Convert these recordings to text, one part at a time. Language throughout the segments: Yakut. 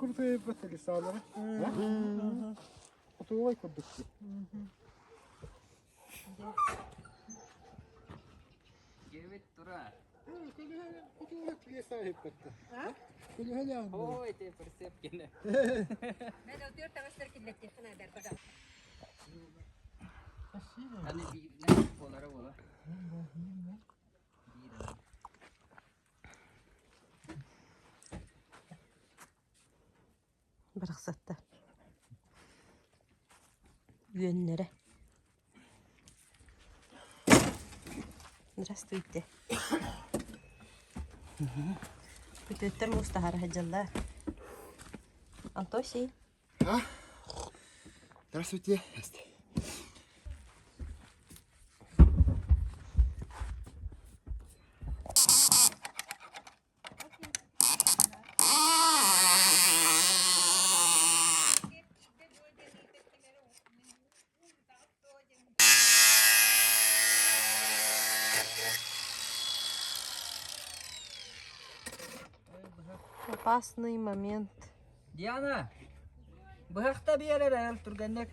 Куртуйбат лесалара. Отуой курдук. Дьиэбит тура. Ой, Ой, ты прицепкина. Аны бииринэн буолара буола. Биир аны. Барахсаттар. Үөннэрэ. Здравствуйте. Күтүөттэр муус таһара сылдьаллар. Антосий. А? Здравствуйте. Опасный момент. Диана, быһахта биэрэр эл түргэнник.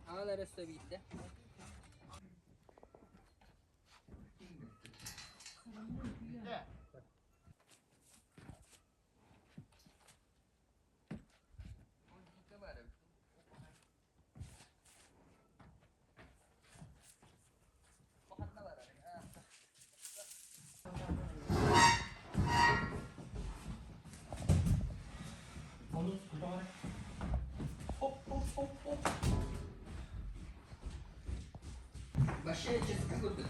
Аҕал эрэ өссө биирдэ. Большая ческа курдук.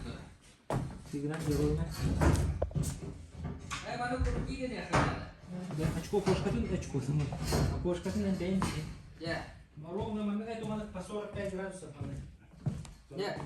Э, маны курдук Очко кошкатын очко Кошкатын энтейн. Я. Ровно момент у нас по 45 градусов. Я.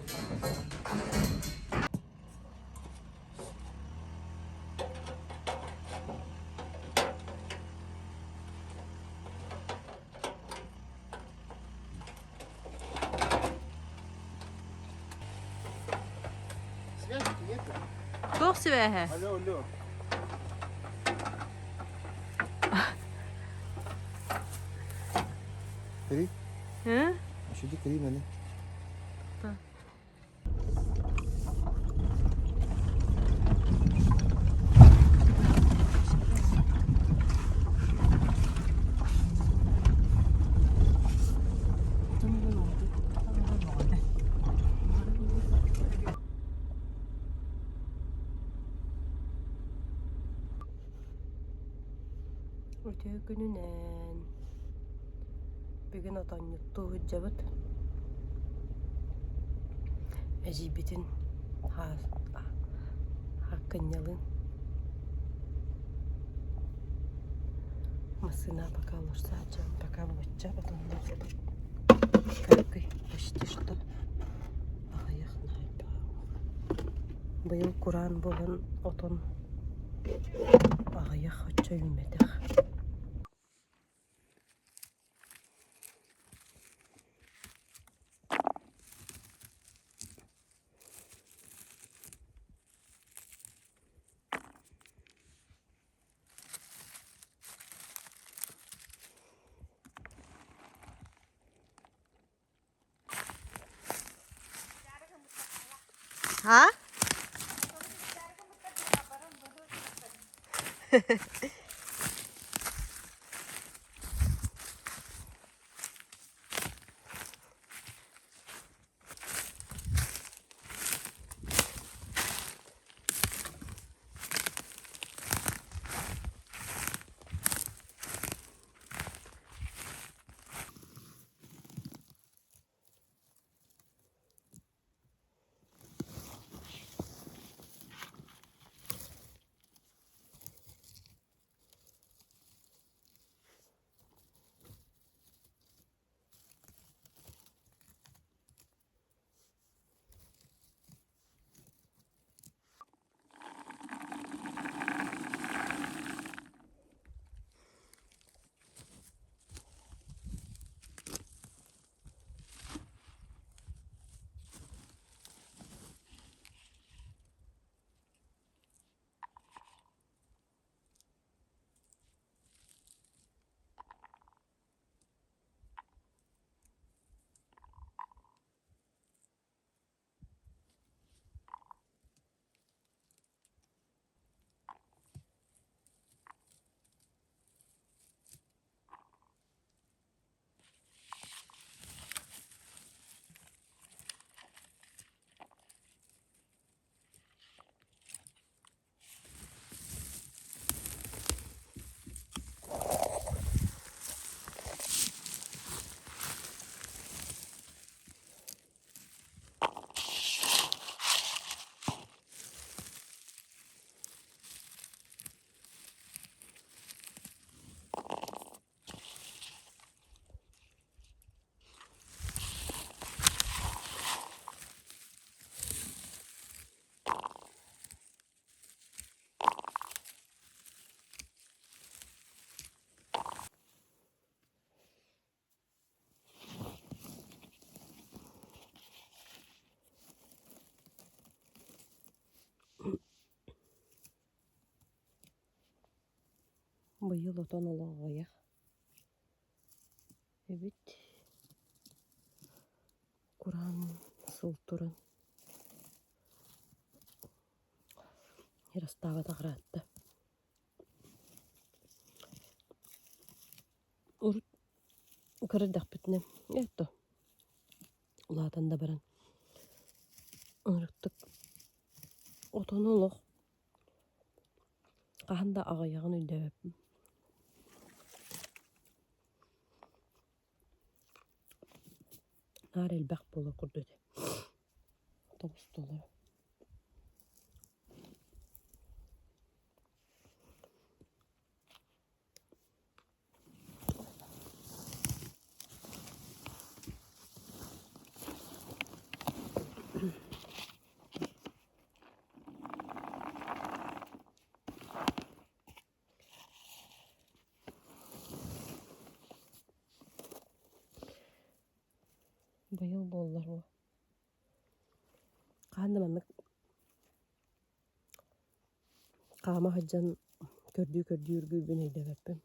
Связи нету? Туох сибээһэ? Алло, алло. Три. Ы? Еще три мене. Үтүө күнүнэн бүгүн отонньуттуу сылдьабыт. Эдьиийбитин хаккынньалыын массыына пока олорсо сылдьан пока бочча отонноох кыракый почти что аҕыйах Быйыл кураан буолан отон аҕыйах оччо үүммэтэх. А? Быйыл отон олох аҕыйах эбит. Кураан сыл туран Ярослава ыраатта. Урут кыра эрдэхпитинэ это улаатан да баран ынырыктык отону олох хаһан да аҕыйаҕын өйдөөбөппүн. Наар элбэх буолар курдук этэ. Тоҕус доллар. Быйыл буоллар уо. Хаһан да маннык хаама сылдьан көрдүү-көрдүү үргүүрбүн өйдөөбөппүн.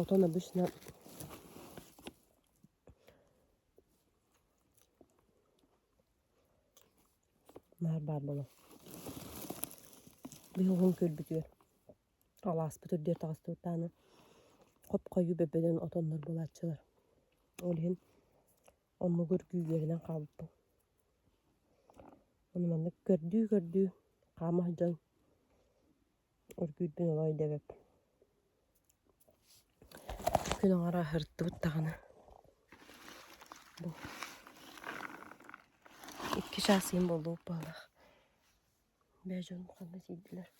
Отон обычно наар баар буолар. Биһи уһун күөлбүтүгэр алааспыт үрдүгэр таҕыстыбыт даҕаны хоп-хойуу бөбөдөн отоннор буолааччылар. Ол иһин оннугу үргүү үөрэнэн хаалбыппын. Ону маннык көрдүү-көрдүү хаама сылдьан үргүүрбүн олох өйдөөбөппүн. Күн аҥара аһырдыбыт даҕаны бу икки чаас иһин буоллубут быһыылаах. Бээ дьон ханна тиийдилэр?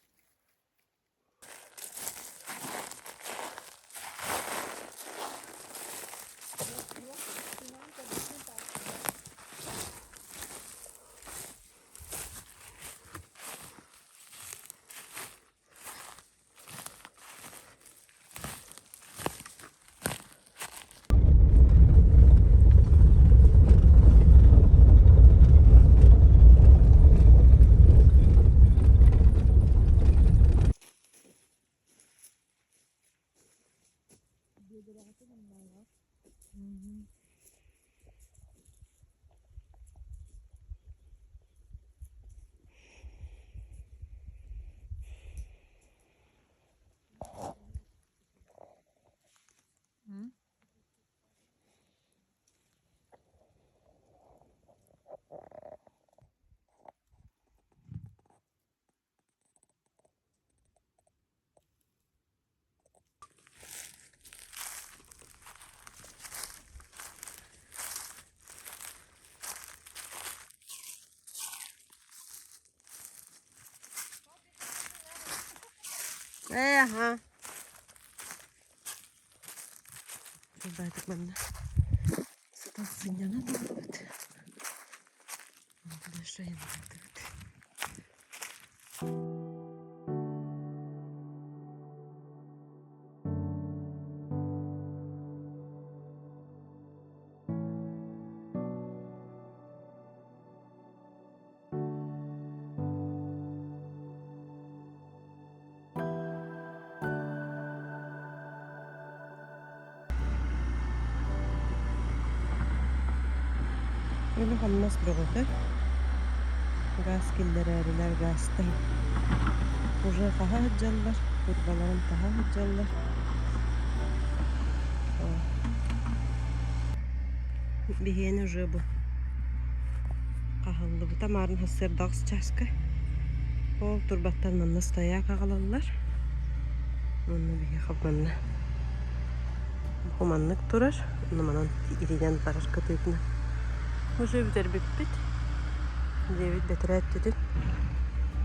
Ээ, аха. Баатык манна сытан сынньанан олоробут. Дальше айаннаатыбыт. Үлэ-хамнас бөҕөтө. Гаас киллэрээрилэр гаастан уже хаһа сылдьаллар, турбаларын таһа сылдьаллар. Биһиэнэ уже бу хаһыллыбыта маарын сарсыарда аҕыс чааска. Ол турбаттан манна стояк аҕалаллар. Уонна биһиэхэ манна бу маннык турар. Онно манан итинэн барар кытыытынан. Уже бүтэрбиппит. Диэбит бэтэрээ өттүтүн.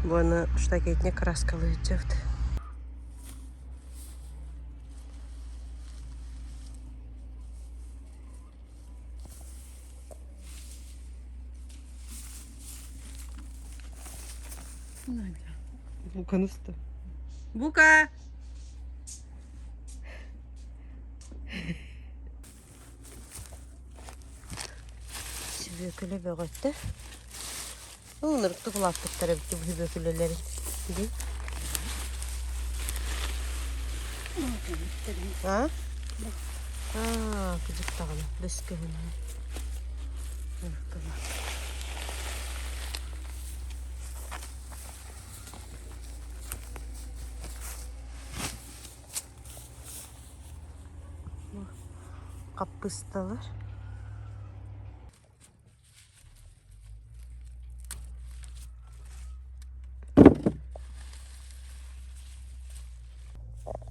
Бу аны штакетник краскалыы сылдьабыт. Буканы ста. Бука! Сүбүөкүлэ бөҕөттө. Ынырыктык улааппыттар эбит бу сүбүөкүлэлэрин. Дии. А? Аа, кыдьык даҕаны, бэс көһүннэ. Хаппысталар.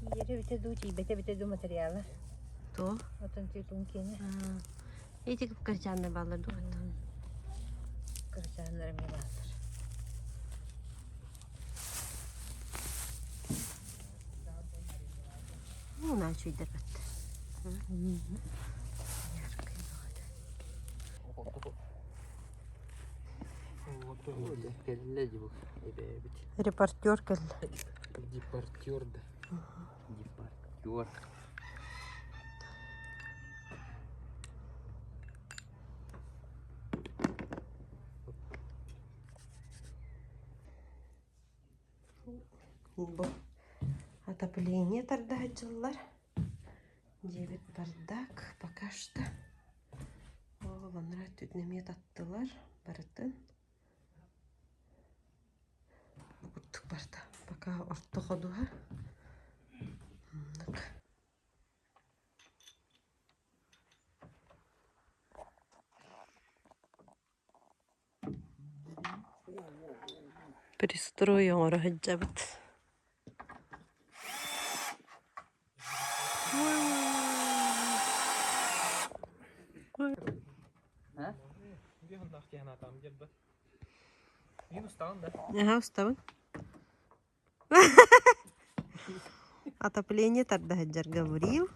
Тиийэрэ эбитэ дуу, тиийбэтэ эбитэ дуу материала. Туох? Отон тиитун киэнэ. Эти кырчааннар бааллар дуо? Кырчааннар эмиэ бааллар. Ну, үчүгэйдэр баттар. Репортер кэллэ. Депортер да. Депортер. Бу отопление тарда сылдьаллар. Дьиэбит бардак пока что. Ол анараа өттүтүн эмиэ таттылар барытын. Бу курдук барда. Пока орто ходуһа. Оннук. Пристрой оҥоро сылдьабыт. Аһа устабын. Отопление тарда сылдьар Гаврил.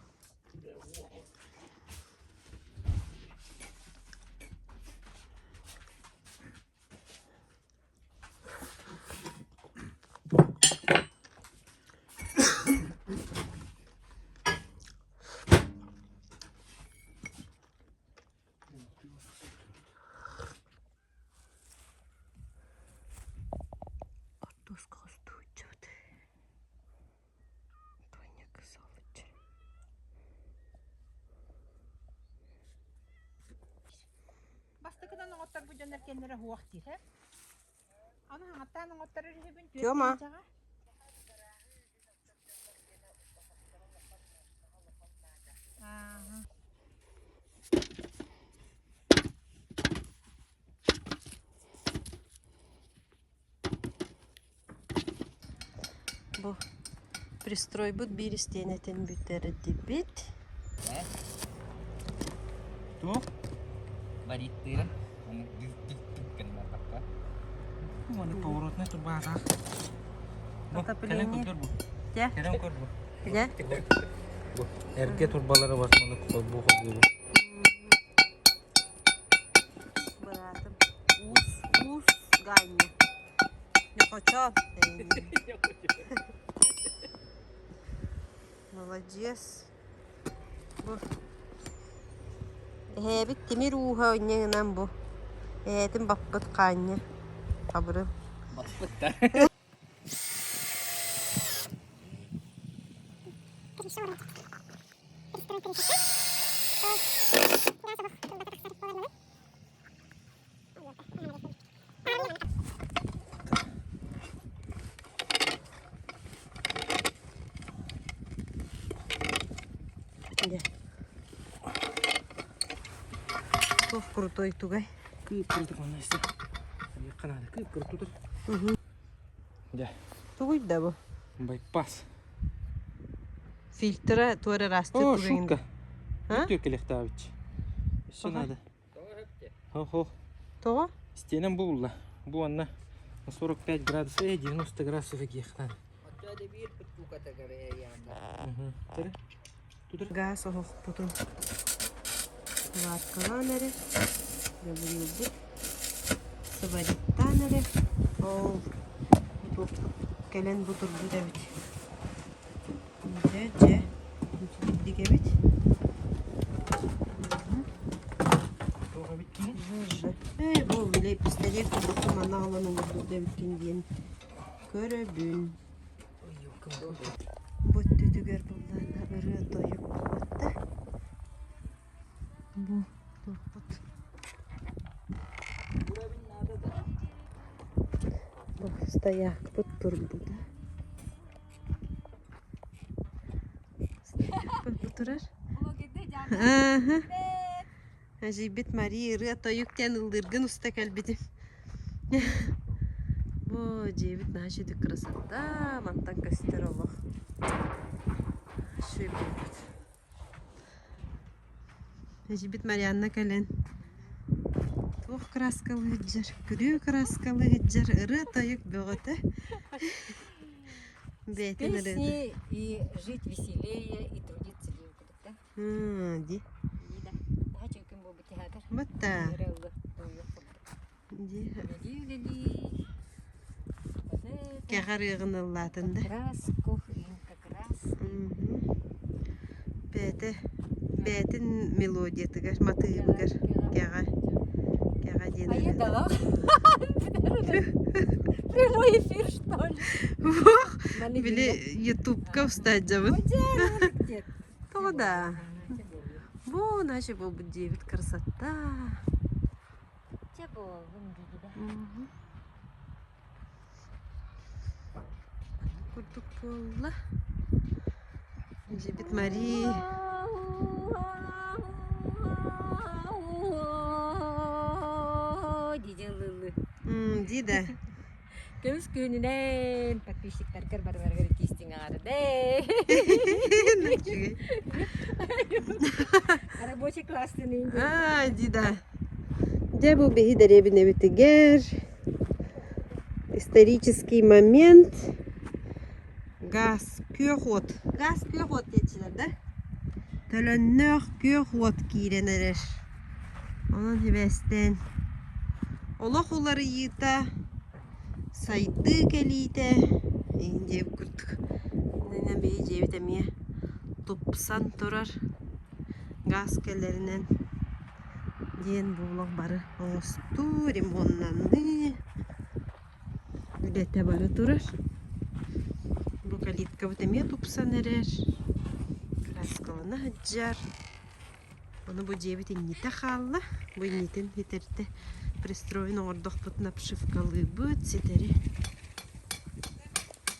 Хортуоска хостууччубут. Тоня кысалыччы. Бастакынан оҥотторбут дьоннор кэннэрэ уох диир ээ. Аны хаҥаттаан оҥотторор үһүбүн түөрт Тёма. тыһыынчаҕа. Ааһа. Бу пристройбут биир истиэнэтин бүтэрдибит. Туох? Бариттыырын. Аны дык-дык-дык гыннарбакка. Аны поворотная труба Отопление. Дьэ. Керен көр бу. Дьэ. Бу эргэ турбалары бар маны холбуу холбуу. Быраатым. Уус, уус Ганя. Ньохочо. Молодец. Бу эһээбит тимир ууһа инньэ бу. Эһээтин баппыт хаанньа. Хабырыл. Баппыттар. Дьэ. Туох крутой тугай? Кыып-кырдык манна истэ. Канада кыып-кырдык. Дьэ. Тугуй да бу? Байпас. Фильтра туора ыраастыыр О, тугайын шутка. А? Түөккэлэхтээбит. Все надо. Хо-хо. Тоҕо? Стенам булла. Бу анна 45 градусов, 90 градусов эгиэхтан. Гаас оһохпутун варкалаан эрэ, Гаврилбыт сыбарыттаан эрэ, ол туохпут кэлэн бу турбут эбит. Дьэ, дьэ, итирдик эбит. Ээ, бу били пистолет курдук манна аҕалан олорбут эбиккин диэн көрөбүн. Бу өттүтүгэр буоллаҕына ырыа-тойук буолбатта. Бу туохпут Бу стоякпыт турбута. Стоякпыт бу турар. Ааһа. Эдьиийбит Мария ырыа-тойук диэн ыллыыргын уста кэлбитим. Бу дьиэбит наһаа үчүгэй красота, мантан көстөр олох. Үчүгэй буолбут. Эдьиийбит Марианна кэлэн туох кырааскалыы сылдьар, күрүө кырааскалыы сылдьар, ырыа-тойук бөҕөтө. Бэйэтин ырыата. Песни и жить веселее, и трудиться диэн курдук да. Ди. Бытта. Ди. Кэҕэр ыаҕын ыллаатын да. Бэйэтэ бэйэтин мелодиятыгар, матыыбыгар кэҕэ кэҕэ диэн ырыата. Прямой эфир, что ли? Били ютубка устаадьабын. Тоҕо да? Бу наша буолбут диэбит красота. Чэ буоллум диигидэ. Курдук буолла. Дьибит Мари. Дидин лылы. Ди да. Көмүс күнүнэн подписчиктаргар барыларыгар итиистиҥ аҕардэ. Рабочий класстын Аа, ди да. Дьэ бу биһи дэриэбинэбитигэр исторический момент газ күөх уот газ күөх уот диэччилэр да төлөннөөх күөх уот киирэн эрэр Онон сибээстээн олох уларыйыыта, сайдыы кэлиитэ иһин диэбит курдук иннинэн биһиги дьиэбит эмиэ тупсан турар газ кэлэринэн диэн бу олох бары оҥостуу, ремоннаныы үлэтэ бара турар. Бу калиткабыт эмиэ тупсан эрэр, краскалана сылдьар. Ону бу дьиэбит иннитэ хаалла. Бу иннитин ситэрдэ пристроен оҥордохпутуна обшивкалыыбыт ситэри.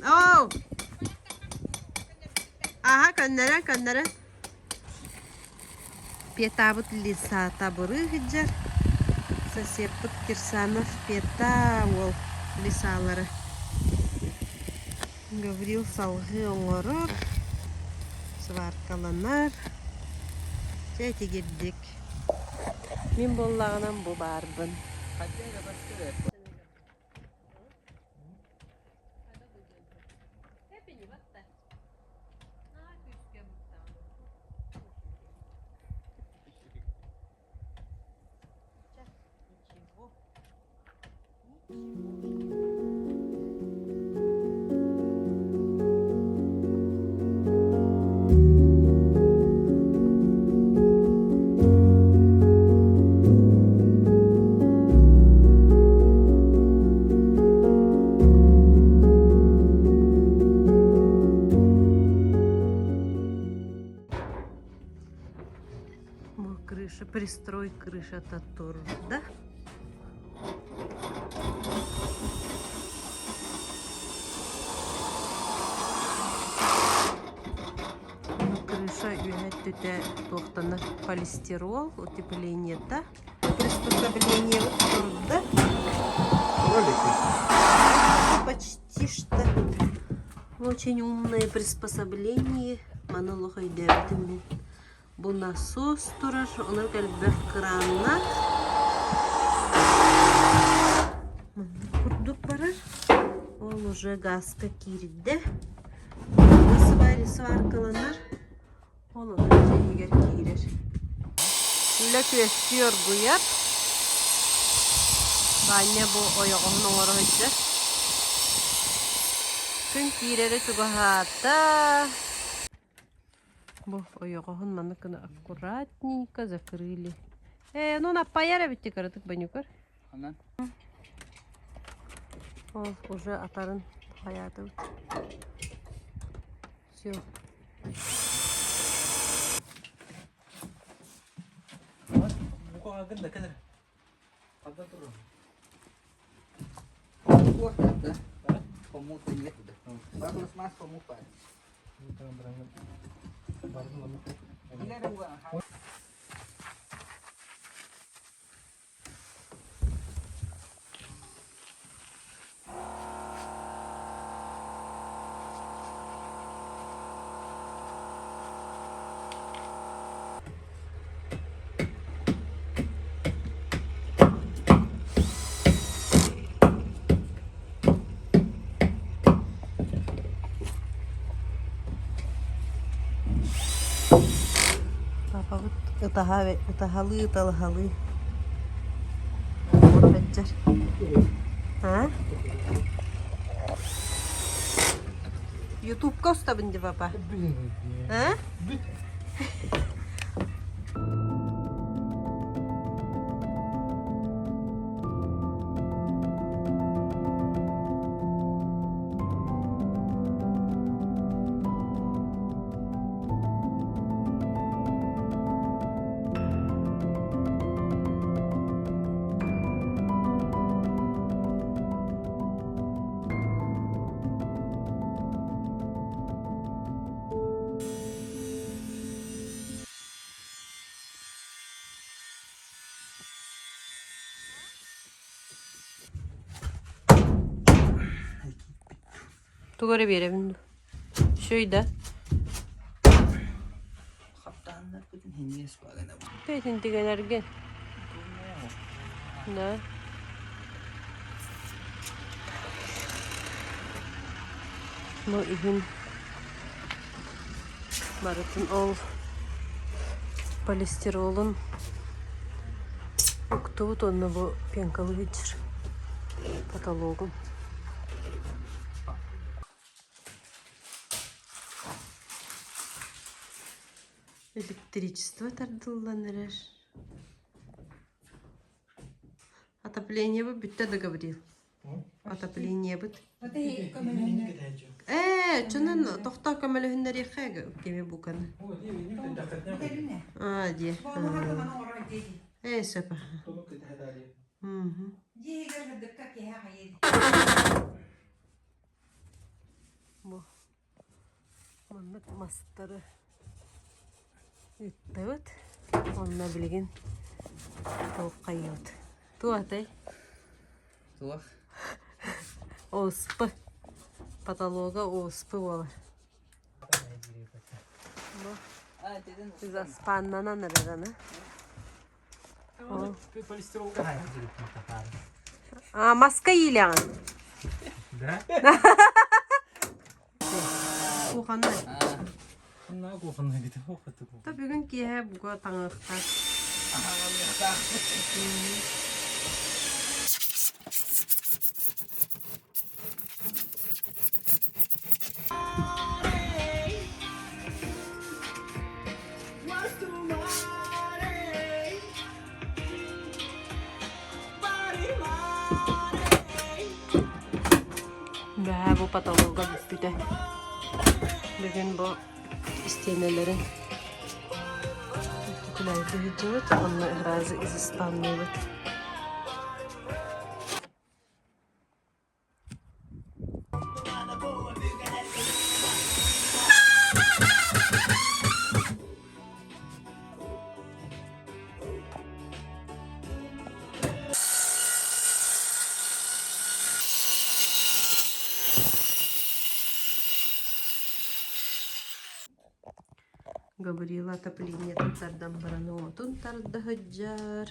Оу! Аха, көннөрөн, көннөрөн. Петабыт лисата бырыы сылдьар. Соседпыт Кирсанов Пета уол лисалары. Гаврил салҕыы оҥорор, сваркаланар. Дьэ итигирдик. Мин буоллаҕынан бу баарбын. Бу крыша, пристрой крышата турда. Крыша үөһэ өттүтэ туохтанар полистирол, утеплениета. Приспособление турда. Почти что очень умное приспособление. Маны олох өйдөөбүтүм мин. Бу насос турар, онон элбэх кырааннаах. Маннык курдук барар. Ол уже газка киирдэ. Сваркаланар. Ол онон дьэ иһигэр киирэр. Үлэ күөстүү оргуйар. Баанньа бу ойоҕоһун оҥоро сылдьар. Күн киирэрэ чугаһаата. Бу ойоҕоһун маннык гына аккуратненько закрыли. Ээ, ну наппайар эбитти кыратык банюкар. Ханан? Ол уже атарын хайаатыбыт. Все. Бука гын да кэлэр. Ханна турар? Да? Кому-то нет. Бабус мас кому пар. Папабыт ытаһа ытаһалыы ыталаһалыы сылдьар. А? Ютубка устабын дии папа. А? Тугу эрэ биэрэбин дуу? Үчүгэй да? Хаптааннарбытын хинньиэс багана. Петин тигэнэргин. Да. Бу иһин барытын ол полистиролун уктубут уонна бу пенкалы сылдьар потологун. Электричество тардыллан эрэр. Отоплениебыт бүттэ да Гаврил? Отоплениебыт. Ээ, чонон тохтоо көмөлөһүннэриэххэ кими буканы. Аа, дии. Ээ, сөп. Бу маннык мастары ыыттыбыт. Онно билигин туоххайыыбыт. Туох атай? Туох? ОСП. Потолога ОСП буолар. Бу заспаннанан эрэр аны. А, маска иилэҕин? Да? Кухоннай. Ханна кухоннай гите Та бүгүн киэһэ буга таҥыахтаах. Бу потолога бүппүтэ. Бүгүн бу истиэнэлэрин түтүлэйди сылдьыбыт, онно ыраазы изыстанныыбыт. Гаврила отоплениетын тардан баран уотун тарда сылдьар.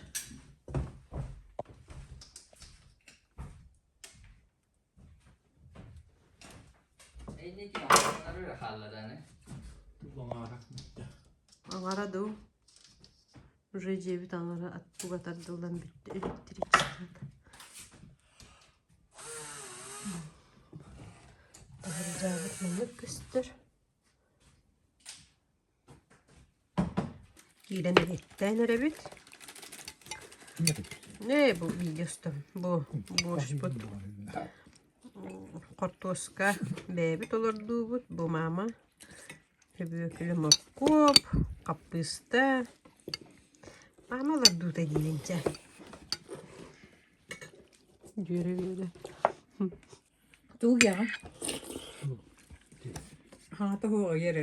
Аҥара дуу? Уже дьиэбит аҥара аттыга тардыллан бүттэ электричествота. Таһырдьаабыт маннык көстөр. Киирэн эбиэттээн эрэбит. Ээ, бу видеостан бу борщпут хортуоска бэйэбит олордуубут. Бу маама Өбүөкүлэ моркуоп, хаппыыста. Маама олордуута диибин чэ. Дьүөрэ-үөрэ. Тугу гиэҕин? Хаата хуоҕа эрэ.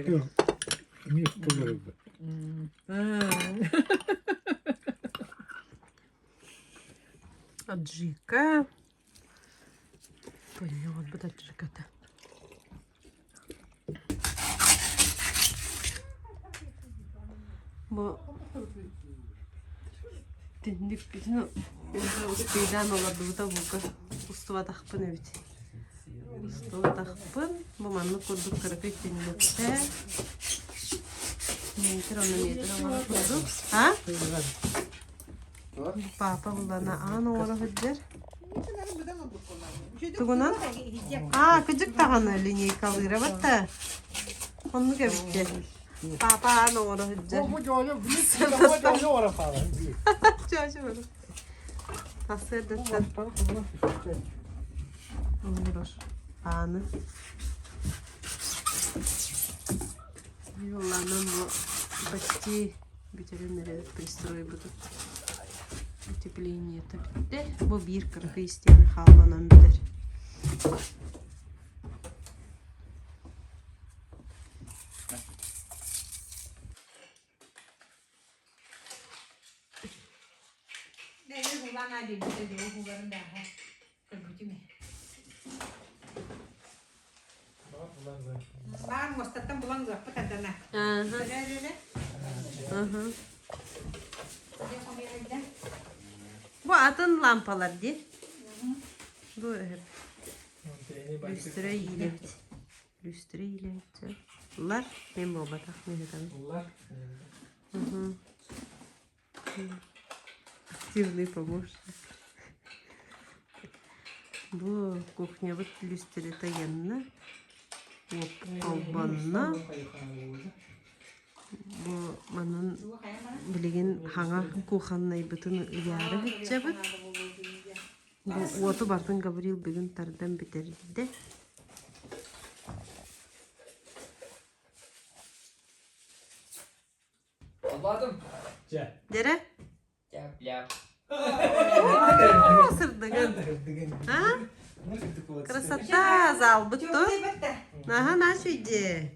Аджика. Поньоҕорбут аджиката. Бу түннүкпүтүн успейдаан олордубута бука устубатахпын эбит. Устубатахпын. Бу маннык курдук кыракый түннүктээх. Метр онно метр оҥоро курдук. А? Папа буллана аан оҥоро сылдьар. Тугунан? Аа, кыдьык даҕаны линейкалыыра батта. Оннук эбит дьэ. Папа аан оҥоро сылдьар. Сарсыардаттан оҥорор ааны. Юлланан бу почти бүтэрэн эрэр пристройбутут утеплениета бүттэ. Бу биир кыракый истиэнэ хаалланан бүтэр. Баар муостаттан булан ылыахпыт ардана. Бу атын лампалар дии. Бу Люстра иилэбит. Люстра иилэбит. Лар мен буолбатах мен Лар. Активный помощник. Бу кухнябыт люстрата янна, холбонно. Бу манан билигин хаҥа кухоннайбытын ыйаары сылдьабыт. Бу уоту бартын Гаврил бүгүн тардан бүтэрдэ. Албатым. Дэрэ? Тяп-ляп. Сырдыгын. А? Красота, залбыт ту. Наһаа наша иди.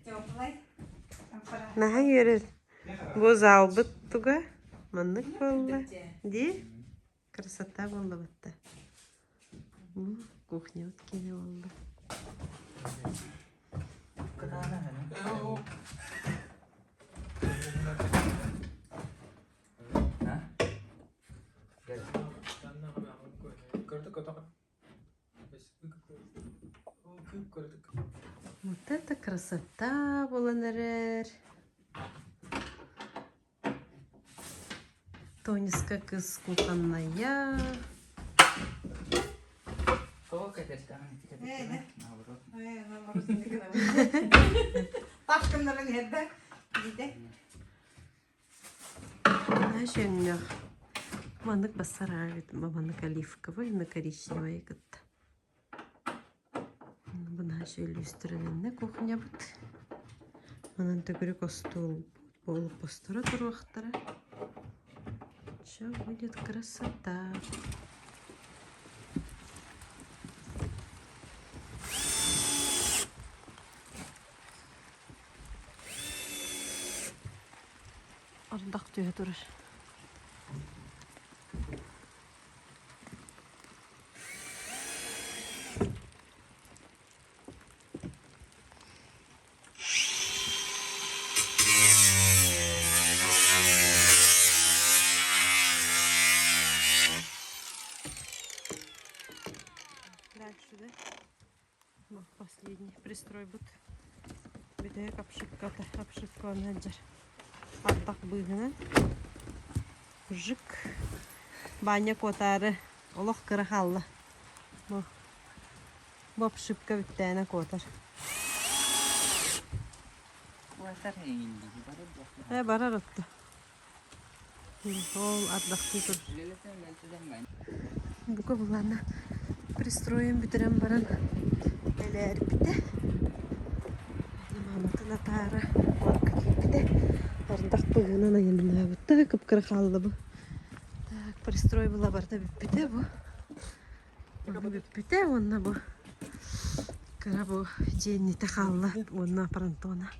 Наһаа үөрэр. Бу залбыт туга маннык буолла. Ди? Красота буолла батта. Кухня вот киэнэ буолла. Вот это красота буолан эрэр. Тониска кыс кухонная. Ташкыннарын иһэрдэ. Дите. Наша Маннык бассараабит маннык оливковый, на коричневый кытта. Бына. Еще люстралинна кухнябыт. Манан төгүрүк остуол олоппосторо туруохтара. Все будет красота. Ардах түһэ турар. Дальше, да? Бу последний пристройбут. Бүтэһик обшивката, обшивканы сылдьар. Ардах быыһынан. Жик. Баня куотаары олох кыра хаалла. Бу, бу обшивка бүттээнэ куотар. Куотар эҥин барар Э, барар отто. Ол ардахтыы турар. Үлэлэтэн үлэлэтэн бан. Бука булана пристроен бүтэрэн баран элээрбитэ. Мааматын атаара куоракка киирбитэ. Ардах быһыынан айаннаабыта кып-кыра хаалла бу. Так, пристрой была барыта бүппүтэ бу. Бу бүппүтэ уонна бу кыра бу дьиэннитэ хаалла уонна парантона.